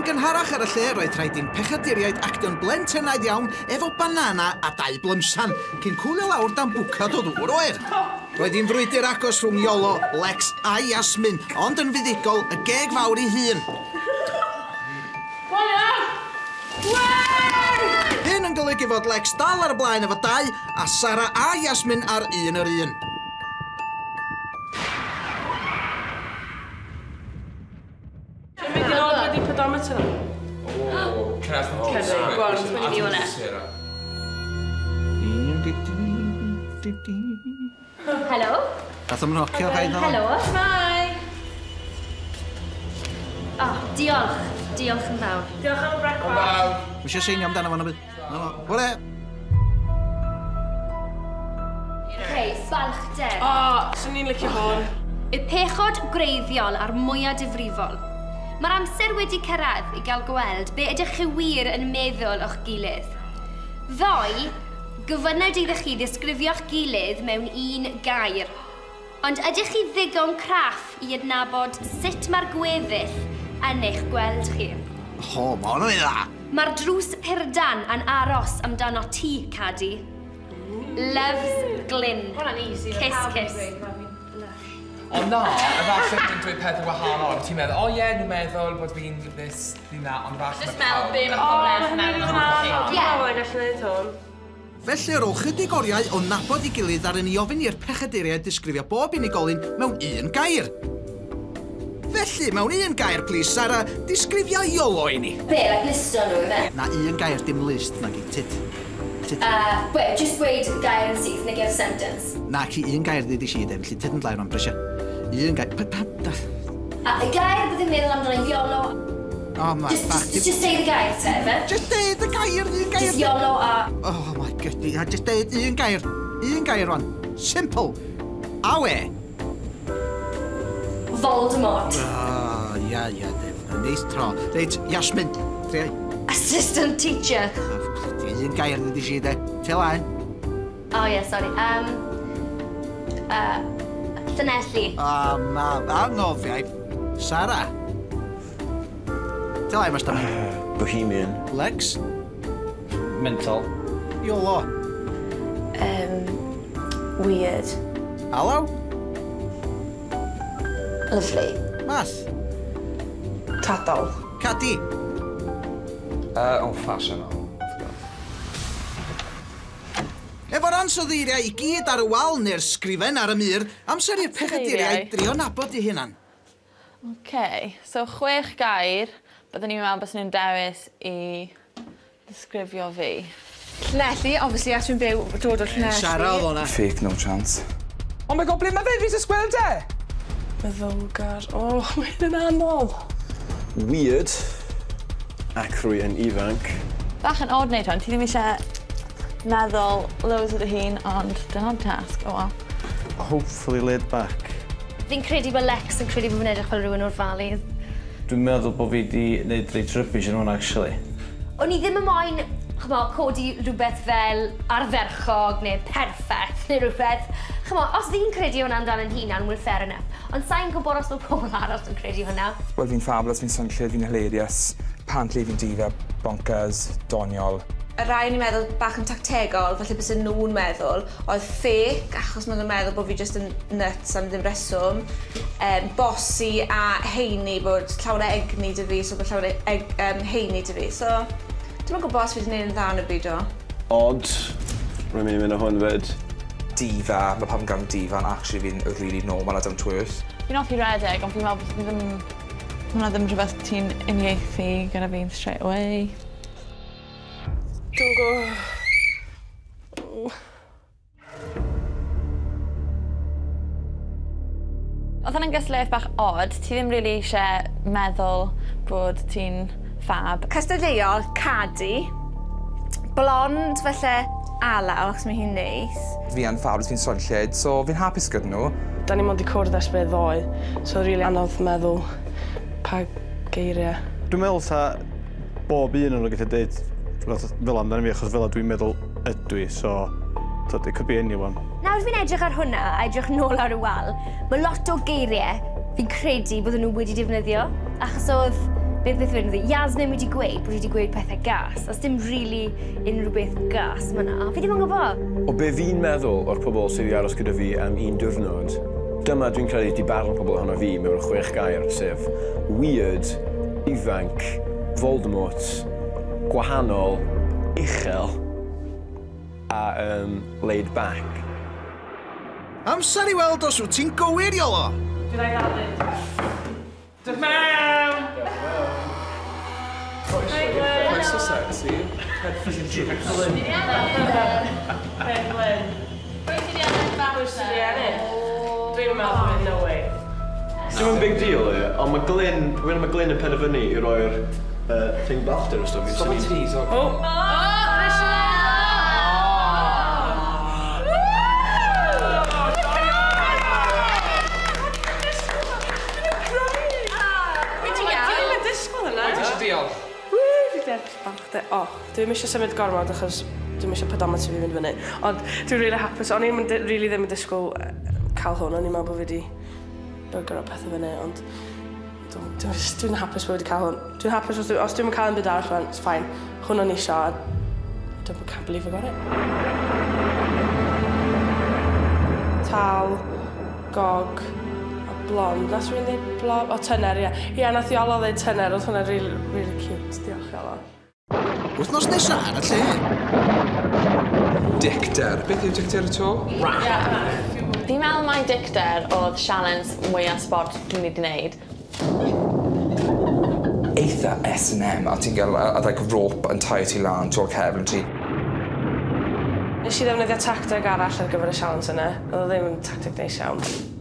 Yn gynharach ar y lle, roedd rhaid i'n pechaduriaid actio'n blentynaidd iawn efo banana a dau blymsan, cyn cwlio lawr dan bwcad o ddŵr oer. Roedd hi'n frwydr agos rhwng Iolo, Lex a Yasmin, ond yn fuddugol, y geg fawr ei hun. Hyn yn golygu fod Lex dal ar y blaen efo dau, a Sara a Yasmin ar un yr un. Dwi'n mynd i nôl bloody pedometer. O, can I Ceri, go on. Mynd i hwnna. Helo. Nath o'm nocio rhaid na. Helo. Bye. Oh, diolch. Diolch yn fawr. Diolch am y brecwast. Mae eisiau seinio amdano fo na byd. Hwre! Okay, balchder. O, swn i'n licio hwn. Y pechod gwreiddiol a'r mwyaf difrifol. Mae'r amser wedi cyrraedd i gael gweld be ydych chi wir yn meddwl o'ch gilydd. Ddoe, gofynnwyd iddo chi ddisgrifio'ch gilydd mewn un gair. Ond ydych chi ddigon craff i adnabod sut mae'r gweddill yn eich gweld chi? Ho, ma' hwn yn dda! Mae'r drws purdan yn aros amdano ti, Cadi. Loves Glyn. Hwnna'n easy. Kiss, kiss. Ond na, efallai dwi'n dweud pethau wahanol. Ti'n meddwl, o ie, nhw'n meddwl bod fi'n this, fi'n that, ond falle Just meddwl be mae O, pobl mae eraill yn hynny'n meddwl rili amdano chi. Dwi'n Ie. meddwl bod i'n gallu neud hwn. Felly ar ôl chydig oriau o nabod ei gilydd ar ni ofyn i'r pechaduriaid disgrifio bob unigolyn mewn un gair. Felly, mewn un gair, please, Sara, disgrifio Iolo i ni. Be, like listo nhw, ife? Na un gair, dim list, nag i, tyd. Tyd. Be, just gweud gair yn syth, neu gair sentence. Na, ci un gair ddid i si, de, felly tyd yn dlaen o'n brysia. Un gair, pa, pa, da. A y gair bydd yn meddwl amdano Iolo... Oh my, Just, bach. just, just say the gair te, ife? Just deud y gair, un gair. Just Iolo a... Oh my god, just deud un gair. Un gair rwan. Simple. Awe. Voldemort. Ah, ia, ia, dim. Neis tro. Reit, Yasmin. Tri. Assistant teacher. Oh, bloody, un gair ddid i si, de. Te laen. Oh yeah, sorry. Llanelli. Ah, ma, angofiau. Sara. Te laen, Master. Bohemian. Lex. Mental. Iolo. Weird. Alaw. Lovely. Math. Tadol. Cadi. Oh, fashionable. Efo'r ansoddeiriau i gyd ar y wal neu'r sgrifen ar y mur, amser i'r pechaduriaid drio nabod eu hunan. Okay, so 6 gair, byddwn i'n meddwl byswn nhw'n dewis i ddisgrifio fi. Llanelli, obviously, as dwi'n byw, dod o Llanelli. Sara oedd o'na. Fake, no chance. Oh my god, ble mae fe? Fi jyst gweld e! Meddylgar. O, mae hyn yn anodd. Weird. Ac rwy yn ifanc. Bach yn odd wneud hwn, ti ddim eisiau meddwl loads o dy hun, ond dyna'r tasg, oh well. Hopefully laid back. Fi'n credu bod Lex yn credu bod fi'n edrych fel rhywun o'r Valleys. Dwi'n meddwl bod fi wedi gwneud reit rubbish yn hwn, actually. O'n i ddim yn moyn, ch'mo, codi rhywbeth fel ardderchog neu perffaith neu rhywbeth. Ch'mo, os fi'n credu hwnna amdano'n hunan, well, fair enough. Ond sa'n gwybod os mae pobl arall yn credu hwnna. Wel, fi'n fabulous, fi'n swnllyd, fi'n hilarious. Apparently fi'n diva, bonkers, doniol. Y rai o'n i'n meddwl bach yn tactegol, falle bys nhw'n meddwl, oedd fake, achos maen nhw'n meddwl bod fi just yn nuts am ddim reswm. Bossy a heini, bod llawer o egni 'da fi, so bod llawer o heini 'da fi. So, dwi'm yn gwybod os fi wedi gwneud yn dda yn y byd o. Odd. Rwy'n mynd i mynd o hwn fyd. Diva, mae pawb yn gael diva, and actually fi'n really normal a down to earth. Fi'n hoffi redeg, ond fi'n meddwl bod fi ddim... Hwnna ddim rhywbeth ti'n uniaethu gyda fi'n straight away. Dwi'n gwybod. Oedd hwnna'n gystadleuaeth bach odd, ti ddim really eisiau meddwl bod ti'n fab. Cystadleuol, Cadi. Blond, felly Alaw, achos mae hi'n neis. Fi yn fabulous, fi'n swnllyd, so fi'n hapus gyda nhw. Da ni mond i cwrdd ers be ddoe, so rili anodd meddwl pa geiriau. Dwi'n meddwl ta bob un o'n nhw gallu deud fel amdano fi, achos fel dwi'n meddwl ydw i, so tyd, it could be anyone. Nawr fi'n edrych ar hwnna a edrych nôl ar y wal, mae lot o geiriau fi'n credu bod nhw wedi defnyddio, achos oedd Beth beth wedyn, Yasmin wedi gweud bod wedi gweud pethau gas. Os dim really unrhyw beth gas ma' 'na. Fi ddim yn gwybod. O be fi'n meddwl o'r pobl sydd wedi aros gyda fi am un diwrnod, dyma dwi'n credu di barn pobl ohono fi mewn 6 gair, sef weird, ifanc, Voldemort, gwahanol, uchel a laid back. Amser i weld os wyt ti'n gywir, Iolo. Dwi'n ei gael dweud. Dod mewn! Croeso sexy. Glyn. Pwy sydd wedi ennill? Dwi'n meddwl bod no way. Dim yn big deal, e, ond mae Glyn, mae Glyn yn penderfynu i roi'r thing BAFTA o stwff. Stop y tease, o. Oh! O, dwi'm eisiau symud gormod achos dwi'm eisiau pedometer fi fynd fyny. Ond dwi'n really hapus. O'n i'n really ddim yn disgwyl cael hwn. O'n i'n meddwl bod fi wedi bygro pethau fyny, ond dwi'n hapus bod wedi cael hwn. Dwi'n hapus os dwi'm yn cael un byd arall, it's fine. Hwn o'n i isio, I can't believe I got it. Tal, gog, a blond. Nath rhywun ddeud blob? O, tyner, ie. Ie, nath Iolo ddeud tyner. Oedd hwnna'n really, really cute. Diolch, Iolo. Wythnos nesaf ar y lle. Dicter. Beth yw dicter eto? Fi'n meddwl mai dicter oedd sialens mwyaf sbort dwi'n wedi gwneud. Eitha S&M, a ti'n gael a like rope yn taio ti lan trwy'r cefn ti. Nes i ddefnyddio tacteg arall ar gyfer y sialens yna. Oedd o ddim yn tacteg neis iawn.